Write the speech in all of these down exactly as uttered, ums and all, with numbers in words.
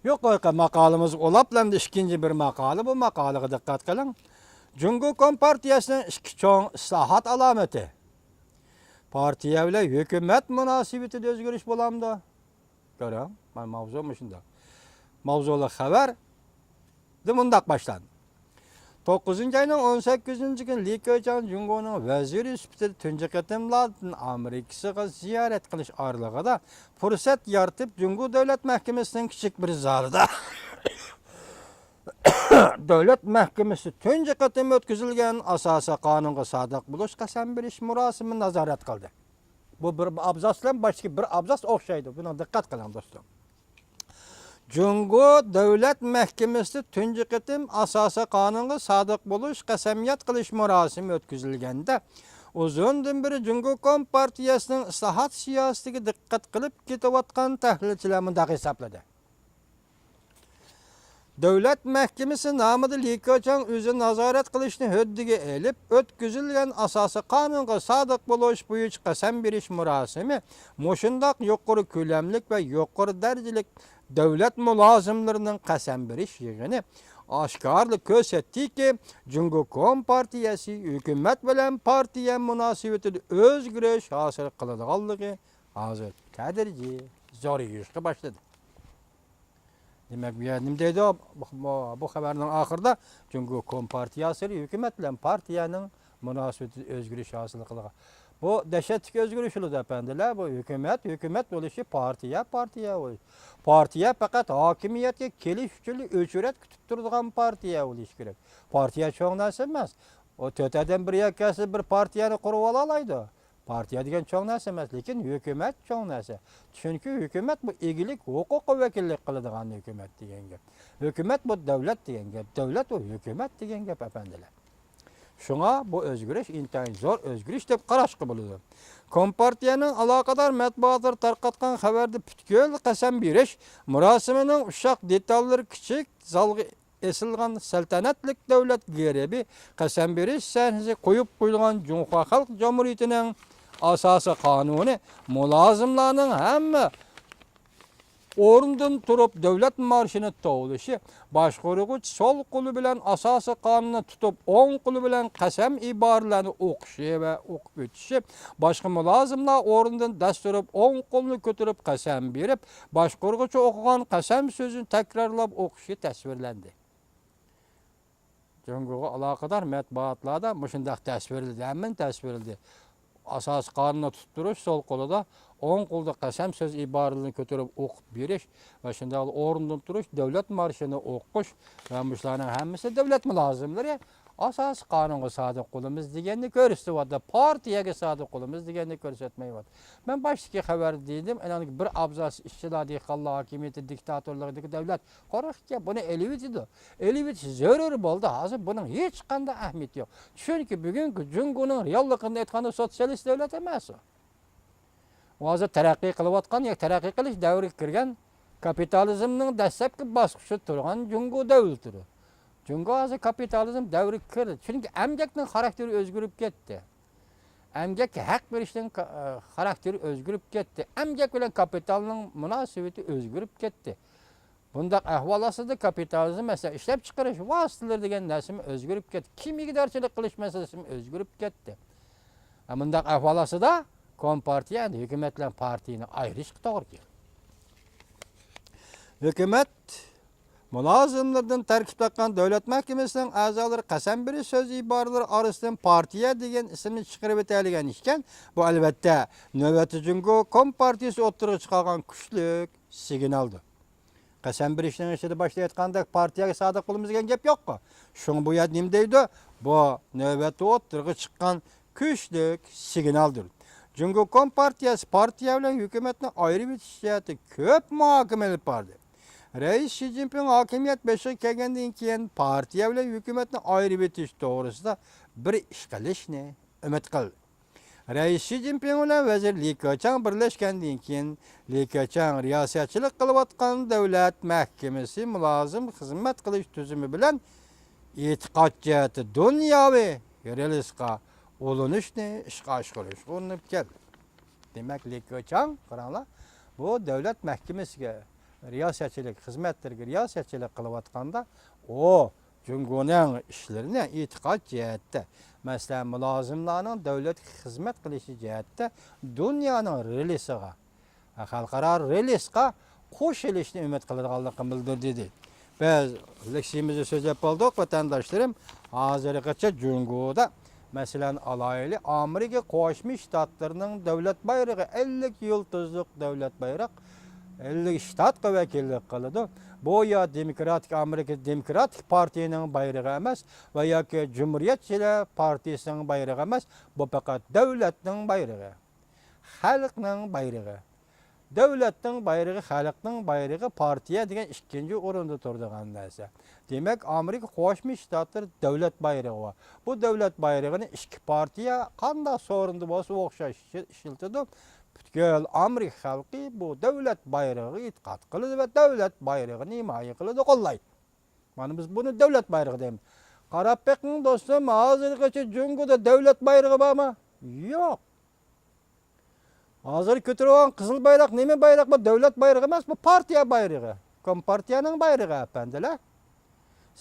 يۇقىرىقى ماقالىمىزغا ئۇلاپ ئەمدى ئىككىنچى بىر ماقالە، بۇ ماقالىغا دىققەت قىلىڭ. جۇڭگو كومپارتىيەسىنىڭ ئىككى چوڭ ئىسلاھات ئالامىتى. پارتىيە بىلەن ھۆكۈمەت مۇناسىۋىتىدە ئۆزگىرىش بولامدۇ؟ كۆرۈڭ، ماۋزۇ مۇشۇنداق. ماۋزۇلۇق خەۋەردە مۇنداق باشلاندى. توققۇزىنچى ئاينىڭ ئون سەككىزىنچى كۈنى لى كېچاڭ جۇڭگونىڭ ۋەزىرى سۈپىتىدە تۇنجى قېتىم لاتىن ئامېرىكىسىغا زىيارەت قىلىش ئارىلىقىدا پۇرسەت يارىتىپ، جۇڭگو دۆلەت مەھكىمىسىنىڭ كىچىك بىر زالىدا دۆلەت مەھكىمىسى تۇنجى قېتىم ئۆتكۈزۈلگەن ئاساسىي قانۇنغا سادىق بولۇش قەسەم بېرىش مۇراسىمىنى نازارەت قىلدى. بۇ بىر ئابزاس بىلەن باشتىكى بىر ئابزاس ئوخشايدۇ. بۇنىڭغا دىققەت قىلىڭ، دوستۇم. جۇڭگو دۆلەت مەھكىمىسىدە تۇنجى قېتىم ئاساسىي قانۇنغا سادىق بولۇش قەسەمياد قىلىش مۇراسىمى ئۆتكۈزۈلگەندە، ئۇزۇندىن بېرى جۇڭگو كومپارتىيەسىنىڭ ئىسلاھات سىياسىتىگە دىققەت قىلىپ كېتىۋاتقان تەھلىلچىلەر مۇنداق ھېسابلىدى. دۆلەت مەھكىمىسى نامىدا لى كېچاڭ ئۆزىنى نازارەت قىلىشنى ھۆددىگە ئېلىپ، ئۆتكۈزۈلگەن ئاساسىي قانۇنغا سادىق بولۇش بويىچە قەسەم بېرىش مۇراسىمى مۇشۇنداق يۇقىرى كۆلەملىك ۋە يۇقىرى دەرىجىلىك دۆلەت مۇلازىملىرىنىڭ قەسەم بېرىش يىغىنى ئاشكارىلىپ كۆرسەتتىكى، جۇڭگو كومپارتىيەسى ھۆكۈمەت بىلەن پارتىيە مۇناسىۋىتىدە ئۆزگىرىش ھاسىل قىلىدىغانلىقى ھازىر تەدرىجىي زورىيىشقا باشلىدى. دېمەك، بۇ يەردە نېمە دەيدۇ؟ بۇ، بۇ، بۇ خەۋەرنىڭ ئاخىرىدا جۇڭگو كومپارتىيەسى ھۆكۈمەت بىلەن پارتىيەنىڭ مۇناسىۋىتىدە ئۆزگىرىش ھاسىل قىلغان. بۇ دەھشەتلىك ئۆزگىرىش بولىدۇ، ئەپەندىلەر. بۇ ھۆكۈمەت ھۆكۈمەت بولۇشى، پارتىيە پارتىيە بولۇشى. پارتىيە پەقەت ھاكىمىيەتكە كېلىش ئۈچۈن ئۆچرەت كۈتۈپ تۇرىدىغان پارتىيە بولۇشى كېرەك. پارتىيە چوڭ نەرسە ئەمەس. ئۇ تۆت ئادەم بىر يەرگە كەلسە، بىر پارتىيەنى قۇرۇپ ئالالايدۇ. پارتىيە دېگەن چوڭ نەرسە ئەمەس، لېكىن ھۆكۈمەت چوڭ نەرسە. چۈنكى ھۆكۈمەت بۇ ئىگىلىك ھوقۇققا ۋەكىللىك قىلىدىغان ھۆكۈمەت دېگەن گەپ. ھۆكۈمەت بۇ دۆلەت دېگەن گەپ، دۆلەت بۇ ھۆكۈمەت دېگەن گەپ، ئەپەندىلەر. شۇڭا بۇ ئۆزگىرىش ئىنتايىن زور ئۆزگىرىش دەپ قاراشقا بولىدۇ. كومپارتىيەنىڭ ئالاقىدار مەتبۇئاتلىرى تارقاتقان خەۋەردە پۈتكۈل قەسەم بېرىش مۇراسىمىنىڭ ئۇششاق دېتاللىرى كىچىك زالغا ئېسىلغان سەلتەنەتلىك دۆلەت گېربى، قەسەم بېرىش سەھنىسى قويۇپ قويۇلغان جۇڭخۇا خەلق جۇمھۇرىيىتىنىڭ ئاساسىي قانۇنى، مۇلازىملارنىڭ ھەممە ئورنىدىن تۇرۇپ دۆلەت مارشىنى توۋلىشى، باشقۇرغۇچى سول قولى بىلەن ئاساسىي قانۇننى تۇتۇپ، ئوڭ قولى بىلەن قەسەم ئىبارىلەرنى ئوقۇشى ۋە ئوقۇپ ئۆتۈشى، باشقا مۇلازىملار ئورنىدىن دەس تۇرۇپ، ئوڭ قولىنى كۆتۈرۈپ قەسەم بېرىپ، باشقۇرغۇچى ئوقۇغان قەسەم سۆزىنى تەكرارلاپ ئوقۇشى تەسۋىرلەندى. جۇڭگوغا ئالاقىدار مەتبۇئاتلاردا مۇشۇنداق تەسۋىرلىدى، ھەممىنى تەسۋىرلىدى. ئاساسىي قانۇننى تۇتۇپ تۇرۇش، سول قولىدا، ئوڭ قولىدا قەسەم سۆز ئىبارىلىرىنى كۆتۈرۈپ ئوقۇپ بېرىش ۋە شۇنداقلا ئورنىدىن تۇرۇش، دۆلەت مارشىنى ئوقۇش ۋە مۇشۇلارنىڭ ھەممىسى دۆلەت مۇلازىملىرى ئاساسىي قانۇنغا سادىق قولىمىز دېگەننى كۆرسىتىۋاتىدۇ، پارتىيەگە سادىق قولىمىز دېگەننى كۆرسەتمەيۋاتىدۇ. مەن باشتىكى خەۋەردە دېدىم، ئەنە بىر ئابزاس ئىچىدە دېھقانلار ھاكىمىيىتى دىكتاتورلۇقىدىكى دۆلەت قۇرۇق گەپ، بۇنى ئېلىۋېتىدۇ. ئېلىۋېتىش زۆرۈر بولدى. ھازىر بۇنىڭ ھېچقانداق ئەھمىيىتى يوق. چۈنكى بۈگۈنكى جۇڭگونىڭ رېئاللىقىدىن ئېيتقاندا سوتسىيالىست دۆلەت ئەمەس ئۇ. ئۇ ھازىر تەرەققىي قىلىۋاتقان ياكى تەرەققىي قىلىش دەۋرىگە كىرگەن كاپىتالىزمنىڭ دەسلەپكى باسقۇچىدا تۇرغان جۇڭگو دۆلىتىدۇر. جۇڭگو ھازىر كاپىتالىزم دەۋرىگە كىردى. چۈنكى ئەمگەكنىڭ خاراكتېرى ئۆزگىرىپ كەتتى. ئەمگەككە ھەق بېرىشنىڭ كا-، خاراكتېرى ئۆزگىرىپ كەتتى. ئەمگەك بىلەن كاپىتالنىڭ مۇناسىۋىتى ئۆزگىرىپ كەتتى. بۇنداق ئەھۋال ئاستىدا كاپىتالىزم، مەسىلەن، ئىشلەپچىقىرىش ۋاسىتىلىرى دېگەن نەرسىمۇ ئۆزگىرىپ كەتتى. كىم ئىگىدارچىلىق قىلىش مەسىلىسىمۇ ئۆزگىرىپ كەتتى. ھە، مۇنداق ئەھۋال ئاستىدا كومپارتىيە ئەمدى ھۆكۈمەت بىلەن پارتىيىنى ئايرىشقا توغرا كېلىدۇ. ھۆكۈمەت مۇلازىملىرىدىن تەركىب تاپقان دۆلەت مەھكىمىسىنىڭ ئەزالىرى قەسەم بېرىش سۆز ئىبارىلىرى ئارىسىدىن پارتىيە دېگەن ئىسىمنى چىقىرىۋېتەلىگەن ئىكەن، بۇ، ئەلۋەتتە، نۆۋەتتە جۇڭگو كومپارتىيىسى ئوتتۇرىغا چىقارغان كۈچلۈك سىگنالدۇر. قەسەم بېرىشنىڭ ئىچىدە باشتا ئېيتقاندەك پارتىيەگە سادىق بولىمىز دېگەن گەپ يوققۇ. شۇڭا بۇ يەردە نېمە دەيدۇ؟ بۇ نۆۋەتتە ئوتتۇرىغا چىققان كۈچلۈك سىگنالدۇر. جۇڭگو كومپارتىيەسى پارتىيە بىلەن ھۆكۈمەتنى ئايرىۋېتىش جەھەتتە كۆپ مۇھاكىمە ئېلىپ باردى. رەئىس شى جىنپىڭ ھاكىمىيەت بېشىغا كەلگەندىن كېيىن پارتىيە بىلەن ھۆكۈمەتنى ئايرىۋېتىش توغرىسىدا بىر ئىش قىلىشنى ئۈمىد قىلدى. رەئىس شى جىنپىڭ بىلەن ۋەزىر لى كېچاڭ بىرلەشكەندىن كېيىن، لى كېچاڭ رىياسەتچىلىك قىلىۋاتقان دۆلەت مەھكىمىسى مۇلازىم خىزمەت قىلىش تۈزۈمى بىلەن ئېتىقاد جەھەتتە دۇنياۋى رېلىسقا ئۇلىنىشنى ئىشقا ئاشۇرۇشقا ئۇرۇنۇپ كەلدى. دېمەك، لى كېچاڭ، قاراڭلار، بۇ دۆلەت مەھكىمىسىگە، رىياسەتچىلىك خىزمەتلىرىگە رىياسەتچىلىك قىلىۋاتقاندا، ئۇ جۇڭگونىڭ ئىشلىرىنى ئېتىقاد جەھەتتە، مەسىلەن، مۇلازىملارنىڭ دۆلەتكە خىزمەت قىلىشى جەھەتتە دۇنيانىڭ رېلىسىغا، خەلقئارا رېلىسقا قوشۇلۇشنى ئۈمىد قىلىدىغانلىقىنى بىلدۈردى. بىز لېكسىيىمىزدا سۆزلەپ بولدۇق، ۋەتەنداشلىرىم. ھازىرغىچە جۇڭگودا، مەسىلەن، ئالايلى، ئامېرىكا قوشما شتاتلىرىنىڭ دۆلەت بايرىقى، ئەللىك يۇلتۇزلۇق دۆلەت بايراق، ئەللىك شتاتقا ۋەكىللىك قىلىدۇ. بۇ يا دېموكراتىك، ئامېرىكا دېموكراتىك پارتىيىنىڭ بايرىقى ئەمەس ۋە ياكى جۇمھۇرىيەتچىلەر پارتىيىسىنىڭ بايرىقى ئەمەس، بۇ پەقەت دۆلەتنىڭ بايرىقى. خەلقنىڭ بايرىقى. دۆلەتنىڭ بايرىقى، خەلقنىڭ بايرىقى، پارتىيە دېگەن ئىككىنچى ئورۇندا تۇرىدىغان نەرسە. دېمەك، ئامېرىكا قوشما شتاتلىرى دۆلەت بايرىقى بار. بۇ دۆلەت بايرىقىنى ئىككى پارتىيە قانداق سورۇندا بولسا ئوخشاش ئىشلىتىدۇ. پۈتكۈل ئامېرىكا خەلقى بۇ دۆلەت بايرىقىغا ئېتىقاد قىلىدۇ ۋە دۆلەت بايرىقىنى ھىمايە قىلىدۇ، قوللايدۇ. مانا بىز بۇنى دۆلەت بايرىقى دەيمىز. قاراپ بېقىڭ دوستۇم، ھازىرغىچە جۇڭگودا دۆلەت بايرىقى بارمۇ؟ يوق. ھازىر كۆتۈرۈۋالغان قىزىل بايراق نېمە بايراق؟ بۇ دۆلەت بايرىقى ئەمەس، بۇ پارتىيە بايرىقى. كومپارتىيەنىڭ بايرىقى، ئەپەندىلەر.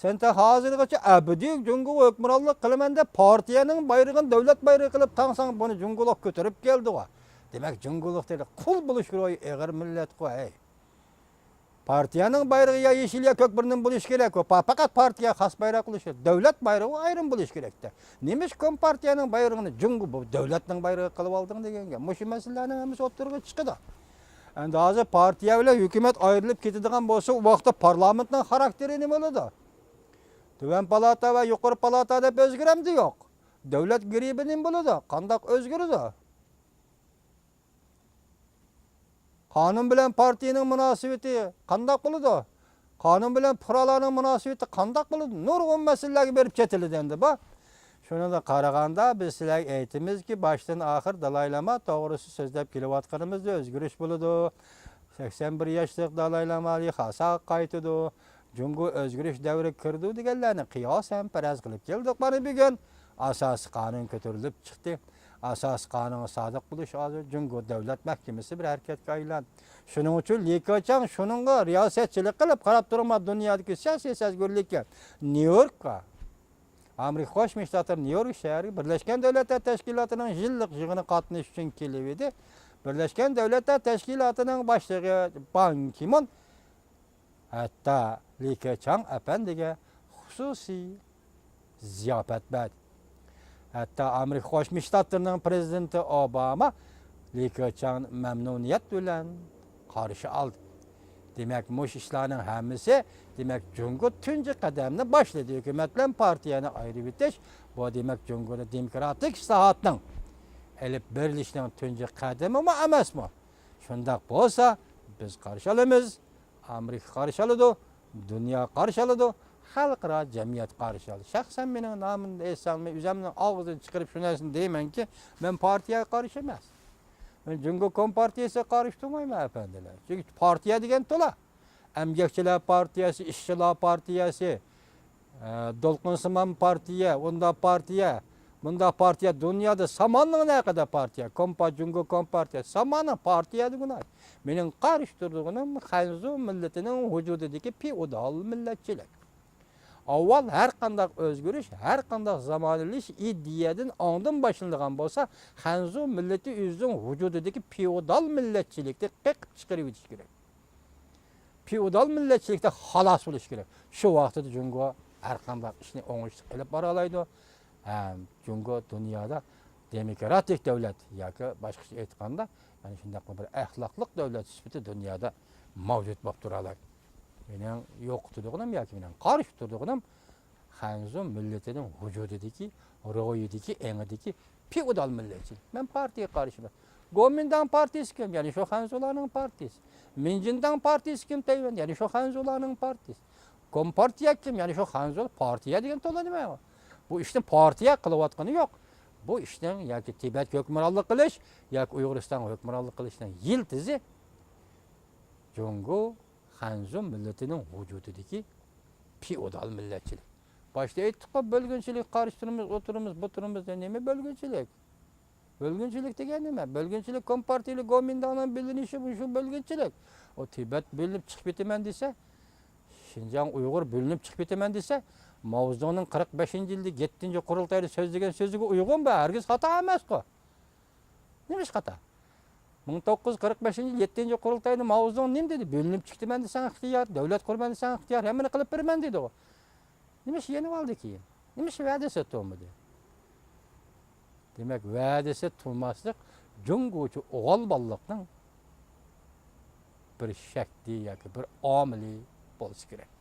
سەن ھازىرغىچە ئەبەدىي جۇڭگوغا ھۆكۈمرانلىق قىلىمەن دەپ پارتىيەنىڭ بايرىقىنى دۆلەت بايرىقى قىلىپ تاڭساڭ، بۇنى جۇڭگولۇق كۆتۈرۈپ كەلدىغۇ. دېمەك، جۇڭگولۇق دېگەن قۇل بولۇشقا روھى ئېغىر مىللەتقۇ، ھەي. پارتىيەنىڭ بايرىقى يا يېشىل، يا كۆك بىرنىڭ بولۇشى كېرەك. ئۇ پا-، پەقەت پارتىيە خاس بايراق بولۇشى كېرەك. دۆلەت بايرىقى ئۇ ئايرىم بولۇشى كېرەكتە. نېمىش كومپارتىيەنىڭ بايرىقىنى جۇڭگو بۇ دۆلەتنىڭ بايرىقى قىلىۋالدىڭ دېگەن گەپ. مۇشۇ مەسىلىلەرنىڭ ھەممىسى ئوتتۇرىغا چىقىدۇ. ئەمدى ھازىر پارتىيە بىلەن ھۆكۈمەت ئايرىلىپ كېتىدىغان بولسا، ئۇ ۋاقىتتا پارلامېنتنىڭ خاراكتېرى نېمە بولىدۇ؟ تۆۋەن پالاتا ۋە يۇقىرى پالاتا دەپ ئۆزگىرەمدۇ؟ يوق. دۆلەت گېربى نېمە بولىدۇ؟ قانداق ئۆزگىرىدۇ؟ قانۇن بىلەن پارتىيەنىڭ مۇناسىۋىتى قانداق بولىدۇ؟ قانۇن بىلەن پۇقرالارنىڭ مۇناسىۋىتى قانداق بولىدۇ؟ نۇرغۇن مەسىلىلەرگە بېرىپ چېتىلىدۇ ئەمدى بۇ. شۇنىڭغا قارىغاندا، بىز سىلەرگە ئېيتىمىزكى، باشتىن ئاخىر دالاي لاما توغرىسى سۆزلەپ كېلىۋاتقىنىمىزدا ئۆزگىرىش بولىدۇ. سەكسەن بىر ياشلىق دالاي لاما لىخاساغا قايتىدۇ. جۇڭگو ئۆزگىرىش دەۋرىگە كىرىدۇ دېگەنلەرنى قىياسەن پەرەز قىلىپ كەلدۇق. مانا بۈگۈن ئاساسىي قانۇن كۆتۈرۈلۈپ چىقتى. ئاساسىي قانۇنغا سادىق بولۇش ھازىر جۇڭگو دۆلەت مەھكىمىسى بىر ھەرىكەتكە ئايلاندى. شۇنىڭ ئۈچۈن لى كېچاڭ شۇنىڭغا رىياسەتچىلىك قىلىپ، قاراپ تۇرۇڭلار، دۇنيادىكى سىياسىي سەزگۈرلۈككە نيۇ يوركقا، ئامېرىكا قوشما شتاتلىرى نيۇ يورك شەھىرىگە بىرلەشكەن دۆلەتلەر تەشكىلاتىنىڭ يىللىق يىغىنىغا قاتنىشىش ئۈچۈن كېلىۋىدى. بىرلەشكەن دۆلەتلەر تەشكىلاتىنىڭ باشلىقى بان كى مون ھەتتا لى كېچاڭ ئەپەندىگە خۇسۇسىي زىياپەت بەردى. ھەتتا ئامېرىكا قوشما شتاتلىرىنىڭ پرېزىدېنتى ئوباما لى كېچاڭنى مەمنۇنىيەت بىلەن قارشى ئالدى. دېمەك، مۇشۇ ئىشلارنىڭ ھەممىسى، دېمەك، جۇڭگو تۇنجى قەدەمنى باشلىدى. ھۆكۈمەت بىلەن پارتىيەنى ئايرىۋېتىش، بۇ، دېمەك، جۇڭگودا دېموكراتىك ئىسلاھاتنىڭ ئېلىپ بېرىلىشىنىڭ تۇنجى قەدىمىمۇ ئەمەسمۇ؟ شۇنداق بولسا، بىز قارشى ئالىمىز، ئامېرىكا قارشى ئالىدۇ، دۇنيا قارشى ئالىدۇ، خەلقئارا جەمئىيەت قارشى ئالىدۇ. شەخسەن مېنىڭ نامىمنى ئېيتساڭ، مەن ئۆزۈمنىڭ ئاغزىدىن چىقىرىپ شۇ نەرسىنى دەيمەنكى، مەن پارتىيەگە قارشى ئەمەس. مەن جۇڭگو كومپارتىيىسىگە قارشى تۇرمايمەن، ئەپەندىلەر. چۈنكى پارتىيە دېگەن تولا. ئەمگەكچىلەر پارتىيەسى، ئىشچىلار پارتىيەسى، ئە، دولقۇنسىمان پارتىيە، ئۇنداق پارتىيە، مۇنداق پارتىيە، دۇنيادا ساماننىڭ نەقىدە پارتىيە، كومپا-، جۇڭگو كومپارتىيە، ساماننىڭ پارتىيە دېگىنى. مېنىڭ قارشى تۇرىدىغىنىم خەنزۇ مىللىتىنىڭ ۋۇجۇدىدىكى فېئودال مىللەتچىلىك. ئاۋۋال ھەر قانداق ئۆزگىرىش، ھەر قانداق زامانىۋىلىشىش ئىدىيەدىن ئاندىن باشلىنىدىغان بولسا، خەنزۇ مىللىتى ئۆزىنىڭ ۋۇجۇدىدىكى فېئودال مىللەتچىلىكنى قېقىپ چىقىرىۋېتىش كېرەك. فېئودال مىللەتچىلىكتىن خالاس بولۇش كېرەك. شۇ ۋاقىتتا جۇڭگو ھەر قانداق ئىشنى ئوڭۇشلۇق ئېلىپ بارالايدۇ. ھەم جۇڭگو دۇنيادا دېموكراتىك دۆلەت ياكى باشقىچە ئېيتقاندا، يەنى شۇنداق بىر ئەخلاقلىق دۆلەت سۈپىتى دۇنيادا مەۋجۇت بولۇپ تۇرالايدۇ. مېنىڭ يوقىتىدىغىنىم ياكى مېنىڭ قارشى تۇرىدىغىنىم خەنزۇ مىللىتىنىڭ ۋۇجۇدىدىكى، روھىدىكى، ئېڭىدىكى فېئودال مىللەتچىلىك. مەن پارتىيەگە قارشى ئەمەس. گومىنداڭ پارتىيىسى كىم؟ يەنى شۇ خەنزۇلارنىڭ پارتىيىسى. مىنجىنداڭ پارتىيىسى كىم؟ تەيۋەن، يەنى شۇ خەنزۇلارنىڭ پارتىيىسى. كومپارتىيە كىم؟ يەنى شۇ خەنزۇ. پارتىيە دېگەن تولا نېمە؟ بۇ ئىشنى پارتىيە قىلىۋاتقىنى يوق. بۇ ئىشنىڭ ياكى تىبەتكە ھۆكۈمرانلىق قىلىش، ياكى ئۇيغۇرىستانغا ھۆكۈمرانلىق قىلىشنىڭ يىلتىزى جۇڭگو خەنزۇ مىللىتىنىڭ ۋۇجۇدىدىكى فېئودال مىللەتچىلىك. باشتا ئېيتتۇققۇ، بۆلگۈنچىلىك، قارشى تۇرىمىز، ئۇ تۇرىمىز، بۇ تۇرىمىز دەپ. نېمە بۆلگۈنچىلىك؟ بۆلگۈنچىلىك دېگەن نېمە؟ بۆلگۈنچىلىك كومپارتىيىلىك گومىنداڭنىڭ بۆلۈنۈشى، شۇ بۆلگۈنچىلىك. ئۇ تىبەت بۆلۈنۈپ چىقىپ كېتىمەن دېسە، شىنجاڭ ئۇيغۇر بۆلۈنۈپ چىقىپ كېتىمەن دېسە، ماۋزېدۇڭنىڭ قىرىق بەشىنچى يىلدا يەتتىنچى قۇرۇلتايدا سۆزلىگەن سۆزىگە ئۇيغۇنمۇ؟ ھەرگىز خاتا ئەمەسقۇ. نېمىش خاتا؟ مىڭ توققۇز يۈز قىرىق بەشىنچى يىل يەتتىنچى قۇرۇلتايدا ماۋزېدۇڭ نېمە دېدى؟ بۆلۈنۈپ چىقىمەن دېسەڭ ئىختىيار، دەۋلەت قۇرىمەن دېسەڭ ئىختىيار، ھەممىنى قىلىپ بېرىمەن دېدىغۇ. نېمىش يېنىۋالدى كېيىن؟ نېمىش ۋەدىسى تۇرمىدى؟ دېمەك، ۋەدىسى تۇرماسلىق جۇڭگوچە ئوغۇل بالىلىقنىڭ بىر شەكلى ياكى بىر ئامىلى بولسا كېرەك.